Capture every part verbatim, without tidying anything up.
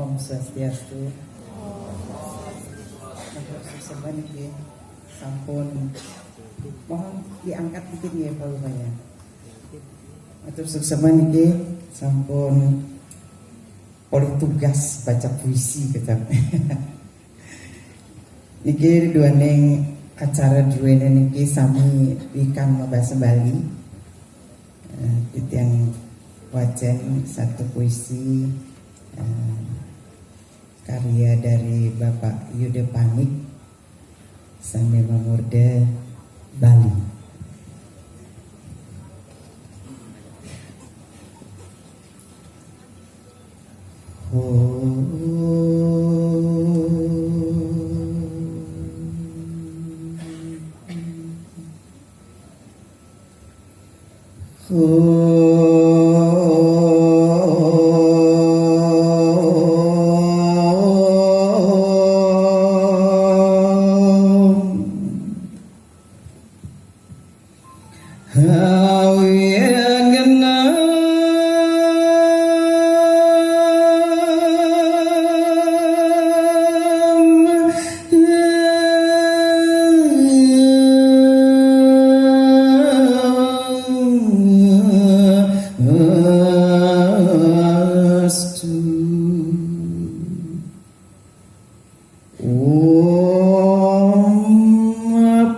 Om Swastiastu. Matur suksma niki sampun, mohon diangkat dikit ya, Pak Lurah ya. Matur suksma niki sampun oleh tugas baca puisi, kecap. Niki duaning acara duene niki sami wikan mabasa Bali. Eh, titiang wacen satu puisi, eh, karya dari Bapak Yuda Panik, sane mamurda Bali. Om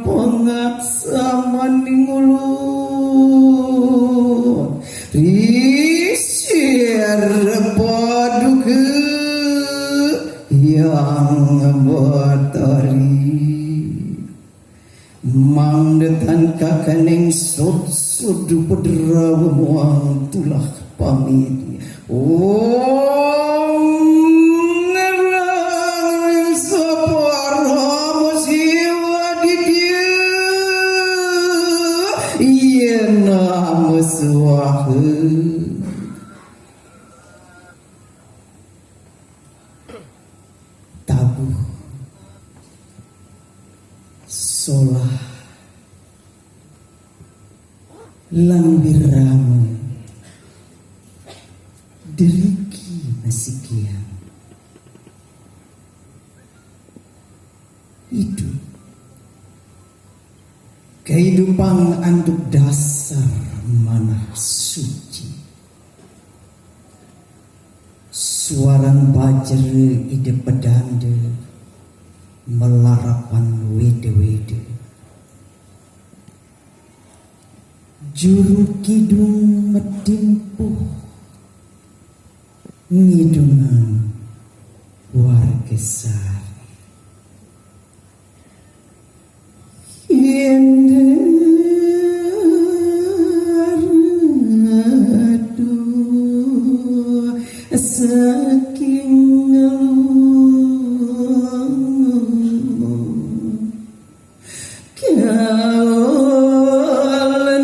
pangaksamaning ulun risir paduka Hyang Batari. Mangda tan kakaning sud-sud paderawa muang tulah pamit. Om Narang Saparama Siwa Ditya Iya Nama Swaha. Tabuh, solah, lan wirama driki masikian. Idup. Kaidupang antuk dasar manah suci. Suaran bajra Ida Pedanda malarapan weda-weda. Juru kidung matimpuh ngidungan warga sari. Indah ratu saking ngeluh. Kaula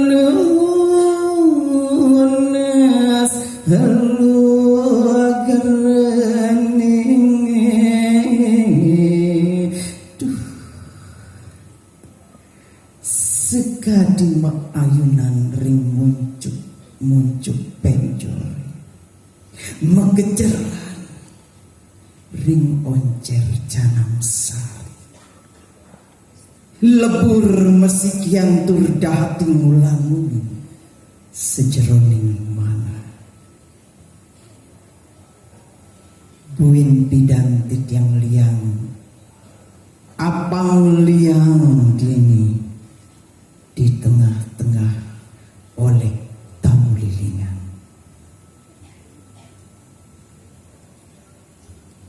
nunas lugraning. Duh. Sakadi maayunan ring muncup-muncup penjor. Magejeran ring oncer canang sari. Lebur masikian tur dahating ngulangun sajeroning manah. Buin pidan titiang liang, apang liang dini di tengah-tengah oleh tamu lilingan.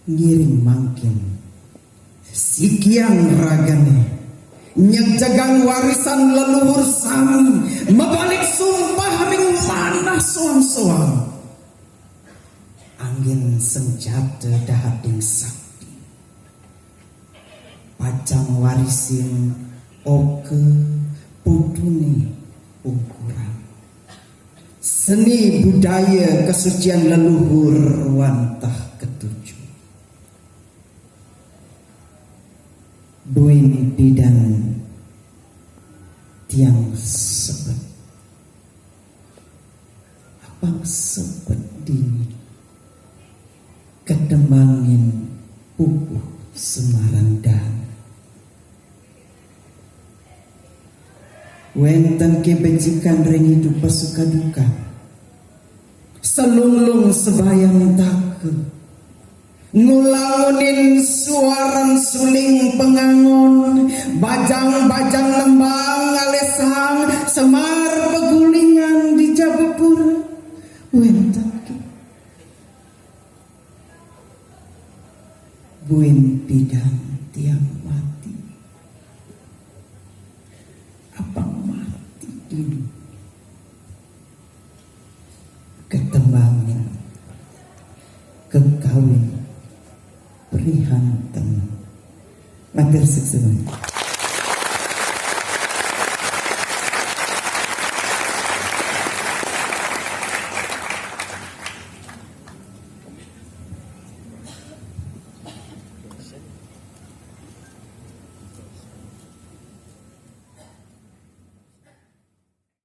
Ngiring mangkin sikian ragane nyegjegang warisan leluhur sami, mabalik sumpah ring manah soang-soang. Anggen senjata dahating sakti. Pacang warisin oka putune ungkuran. Seni budaya kasucian leluhur wantah katuju. Buin pidan tiang sebet. Apang sebet dini. Ketem Mangin pupuh sumarandan. Wénten ké becikan ring idup pasukadukan. Selunglung sebayang taka. Ngulangunin suaran suling pangangon, bajang-bajang nembang ngalesang, semar pegulingan di jaba pura. Wénten ké. Buin pidan tiang mati. Apang mati dulu. Ketembangin kekawin prihanten. Matur suksma.